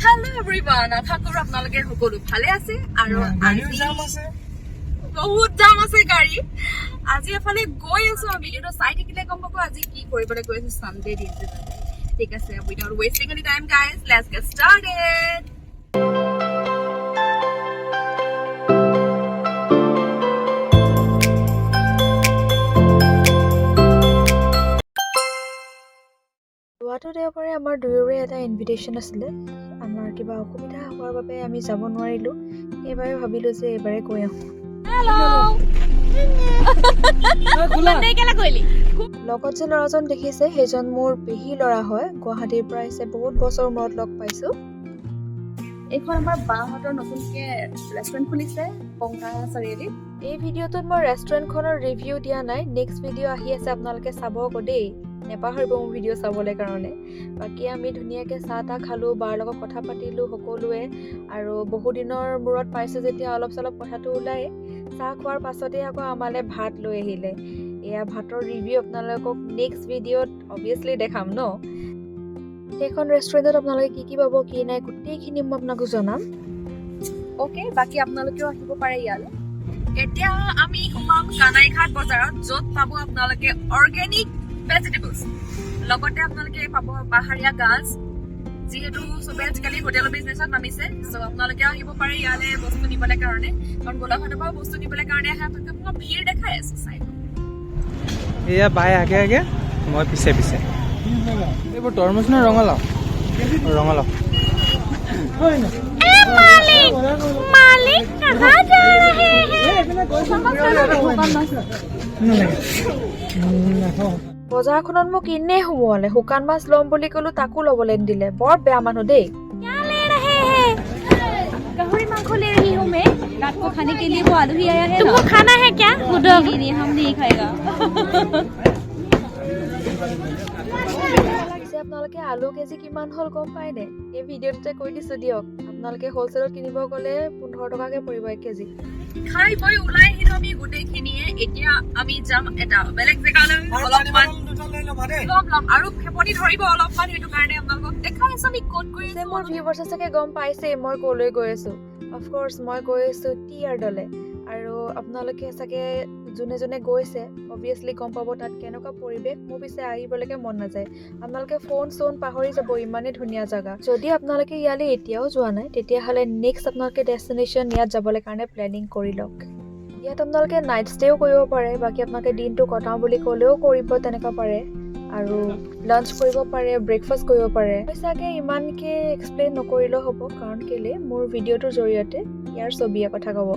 Hello' everyone, আশা কৰো আপোনালোকে সকলো ভালে আছে। আৰু আজি বহুত জাম আছে গাড়ী। আজি এফালে গৈ আছো আমি, ভিডিঅ'টো চাই থাকিলে গম পাব আজি কি কৰিবলৈ গৈ আছো চানডে দিনটো। ঠিক আছে, without wasting any time guys, let's get started. যোৱাটো দেওবাৰে আমাৰ দুয়োৰে এটা ইনভিটেশ্যন আছিলে। আমাৰ কিবা অসুবিধা হোৱাৰ বাবে আমি যাব নোৱাৰিলোঁ। সেইবাবে ভাবিলোঁ যে এইবাৰে গৈ আহোঁ। হেল্ল'। লগত যে ল'ৰাজন দেখিছে, সেইজন মোৰ পেহী ল'ৰা হয়। গুৱাহাটীৰ পৰা আহিছে, বহুত বছৰৰ মূৰত লগ পাইছোঁ। এইখন আমাৰ বাহঁতৰ নতুনকে ৰেষ্টুৰেণ্ট খুলিছে বংগা চাৰিআলিত। এই ভিডিঅ'টোত মই ৰেষ্টুৰেণ্টখনৰ ৰিভিউ দিয়া নাই। নেক্সট ভিডিঅ' আহি আছে, আপোনালোকে চাব আকৌ দেই, নেপাহৰিব মোৰ ভিডিঅ' চাবলৈ কাৰণে। বাকী আমি ধুনীয়াকৈ চাহ তাহ খালোঁ, বাৰ লগত কথা পাতিলোঁ সকলোৱে। আৰু বহুদিনৰ মূৰত পাইছোঁ যেতিয়া অলপ চলপ কথাটো ওলায়। চাহ খোৱাৰ পাছতেই আকৌ আমালৈ ভাত লৈ আহিলে। এয়া ভাতৰ ৰিভিউ আপোনালোকক নেক্সট ভিডিঅ'ত অভিয়াছলি দেখাম ন। সেইখন ৰেষ্টুৰেণ্টত আপোনালোকে কি কি পাব, কি নাই, গোটেইখিনি মই আপোনালোকক জনাম। অ'কে, বাকী আপোনালোকেও আহিব পাৰে ইয়ালৈ। এতিয়া আমি সোমাম কানাইঘাট বজাৰত, য'ত পাব আপোনালোকে অৰ্গেনিক ভেজিটেবলছ, লগতে আপোনালোকে পাব পাহাৰীয়া গাজ। যিহেতু চবে আজিকালি হোটেলৰ বিজনেছত নামিছে, চ' আপোনালোকেও আহিব পাৰে ইয়ালৈ বস্তু নিবলৈ কাৰণে, কাৰণ গোলাঘাটৰ পৰা বস্তু নিবলৈ কাৰণে আহে। আপোনালোকে মই ভিৰ দেখাই আছো, চাই লওক। এয়া বাই আগে আগে, মই পিছে পিছে। এইবোৰ তৰমুজ নে ৰঙালাও? ৰঙালাও। मालिक, कहाँ जा रहे हैं? বজাৰখনত মোক এনেই সোমোৱালে। শুকান মাছ ল'ম বুলি ক'লো, তাকো ল'বলৈ নিদিলে। বৰ বেয়া মানুহ দেই। क्या ले रहे हैं? गाहरी मांस ले रही हूँ मैं रात को खाने के लिए। वो आलू ही आया है। तुमको खाना है क्या? नहीं नहीं, हम नहीं खाएगा। পিছে আপোনালোকে আলু কেজি কিমান হ'ল গম পায়নে? এই ভিডিঅ'টোতে কৈ দিছোঁ দিয়ক। আপোনালোকে হ'লচেলত কিনিব গ'লে 15 টকাকৈ পৰিব 1 কেজি। খাই বৈ ওলাই আহিলো আমি গোটেইখিনিয়ে। এতিয়া আমি যাম এটা বেলেগ জেগালৈ অলপমান। ল'ম ল'ম, আৰু ফেপনি ধৰিব অলপমান, সেইটো কাৰণে আপোনালোকক দেখাই আছো আমি ক'ত গৈ পিছে আছো। মোৰ ভিউৱাৰ্ছে চাগে গম পাইছেই মই ক'লৈ গৈ আছোঁ। অফক'ৰ্ছ মই গৈ আছোঁ টি আৰ্ডলৈ। আৰু আপোনালোকে চাগে যোনে যোনে গৈছে, অভিয়াছলি গম পাব তাত কেনেকুৱা পৰিৱেশ। মোৰ পিছে আহিবলৈকে মন নাযায়। আপোনালোকে ফোন চোন পাহৰি যাব, ইমানেই ধুনীয়া জেগা। যদি আপোনালোকে ইয়ালৈ এতিয়াও যোৱা নাই, তেতিয়াহ'লে নেক্সট আপোনালোকে ডেষ্টিনেশ্যন ইয়াত যাবলৈ কাৰণে প্লেনিং কৰি লওক। ইয়াত আপোনালোকে নাইট ষ্টেও কৰিব পাৰে। বাকী আপোনালোকে দিনটো কটাওঁ বুলি ক'লেও কৰিব তেনেকুৱা পাৰে আৰু লাঞ্চ কৰিব পাৰে, ব্ৰেকফাষ্ট কৰিব পাৰে। মই চাগে ইমানকৈ এক্সপ্লেইন নকৰিলেও হ'ব, কাৰণ কেলৈ মোৰ ভিডিঅ'টোৰ জৰিয়তে ইয়াৰ ছবিয়ে কথা ক'ব।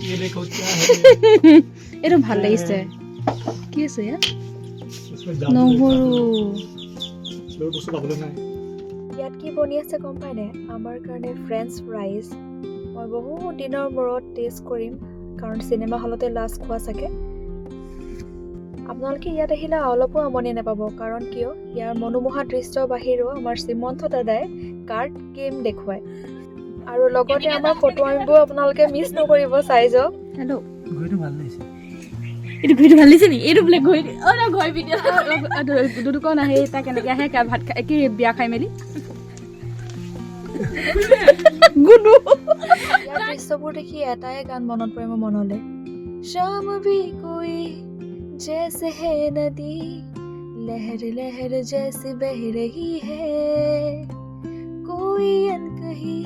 ये देखो, क्या है? এইটো ভাল লাগিছে। কি আছে ইয়াত? इसमें जादू। নহৰু। বস্তু পাবলৈ নাই। ইয়াত কি বনি আছে গম পায়নে? আমাৰ কাৰণে ফ্ৰেঞ্চ ফ্ৰাইজ। মই বহুত দিনৰ মূৰত টেষ্ট কৰিম, কাৰণ চিনেমা হলতে লাষ্ট খোৱা চাগে। আপোনালোকে ইয়াত আহিলে অলপো আমনি নাপাব, কাৰণ কিয় ইয়াৰ মনোমোহা দৃশ্যৰ বাহিৰেও আমাৰ শ্ৰীমন্ত দাদাই কাৰ্ড গেম দেখুৱায় আৰু লগতে আমাৰ ফটোৱামিবোৰ আপোনালোকে মিছ নকৰিব, চাই যাওক। হেল্ল'। ঘড়ীটো ভাল লাগিছে। এইটো ঘড়ীটো ভাল লাগিছে নেকি? এইটো বোলে ঘড়ী। অ ন, ঘড়ী ভিডিঅ' দুদুকন আহে, তাই কেনেকে আহে, ভাত খাই কি বিয়া খাই মেলি গুডু। ইয়াৰ দৃশ্যবোৰ দেখি এটাই গান মনত পৰে মোৰ মনলৈ। शाम भी कोई जैसे है नदी, लहर लहर जैसे बह रही है, कोई अनकही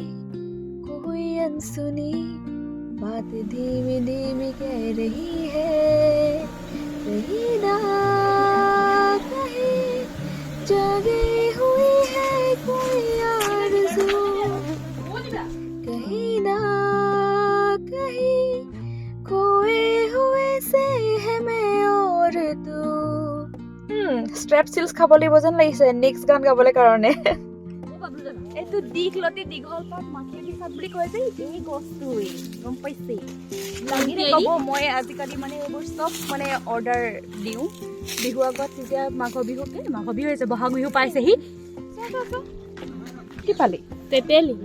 कोई अनसुनी बात धीमी धीमी कह रही है, कहीं ना कहीं जागे हुई है कोई आरज़ू, कहीं ना कहीं खोए हुए से है मैं और तू। ষ্ট্ৰেপচিলছ খাব লাগিব যেন লাগিছে নেক্সট গান গাবলৈ কাৰণে। এইটো দীঘলতি, দীঘল পাত, মাখিয়তী চাট বুলি কয় যে, এই গছটোৱে, গম পাইছে? লাগিলে ক'ব। মই আজিকালি মানে এইবোৰ চব মানে অৰ্ডাৰ দিওঁ বিহু আগত। তেতিয়া মাঘৰ বিহু, এই মাঘৰ বিহু হৈছে, বহাগ বিহু পাইছেহি। কি পালি? তেতেলী।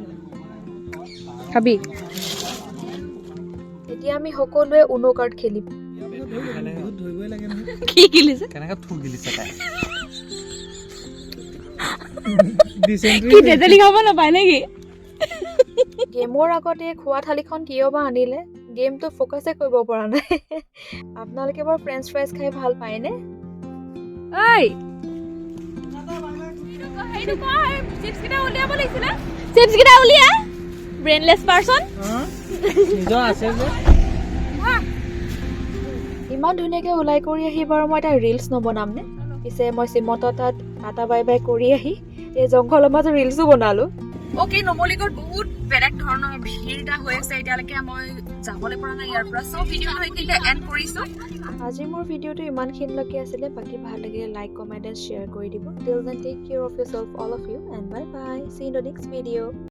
খাবি? এতিয়া আমি সকলোৱে উনো কাৰ্ড খেলিম। বিহুত ধৰিবই লাগে নহয়। কি গিলিছে? কেনেকে থু গিলিছে তাই। ডিচেণ্ট্ৰি। কি তেতেলী খাব নাপায় নেকি? গেমৰ আগতে খোৱা থালিখন কিয় বা আনিলে, গেমটো ফ'কাছে কৰিব পৰা নাই। আপোনালোকে বাৰু ফ্ৰেঞ্চ ফ্ৰাইজ খাই ভাল পায়নে? ঐ, চিপছ কেইটা উলিয়াব লাগিছিলে, চিপছ কেইটা উলিয়া, ব্ৰেইনলেছ পাৰ্চন। নিজৰ আছে যে। ইমান ধুনীয়াকৈ ওলাই কৰি আহি বাৰু মই এটা ৰিলচ নবনামনে? পিছে মই চিমত তাত টাটা বাই বাই কৰি আহি এই জংঘলৰ মাজত ৰিলচো বনালোঁ। অ'কে, নুমলীগড়ত বহুত বেলেগ ধৰণৰ ভিৰ এটা হৈ আছে। এতিয়ালৈকে মই যাবলৈ পৰা নাই ইয়াৰ পৰা। চ' ভিডিঅ'টো এইখিনিতে এণ্ড কৰিছো। আজি মোৰ ভিডিঅ'টো ইমানখিনিলৈকে আছিলে। বাকী ভাল লাগিলে লাইক, কমেণ্ট এণ্ড শ্বেয়াৰ কৰি দিব। Till then, take care of yourself, all of you, and bye bye. See in the next video.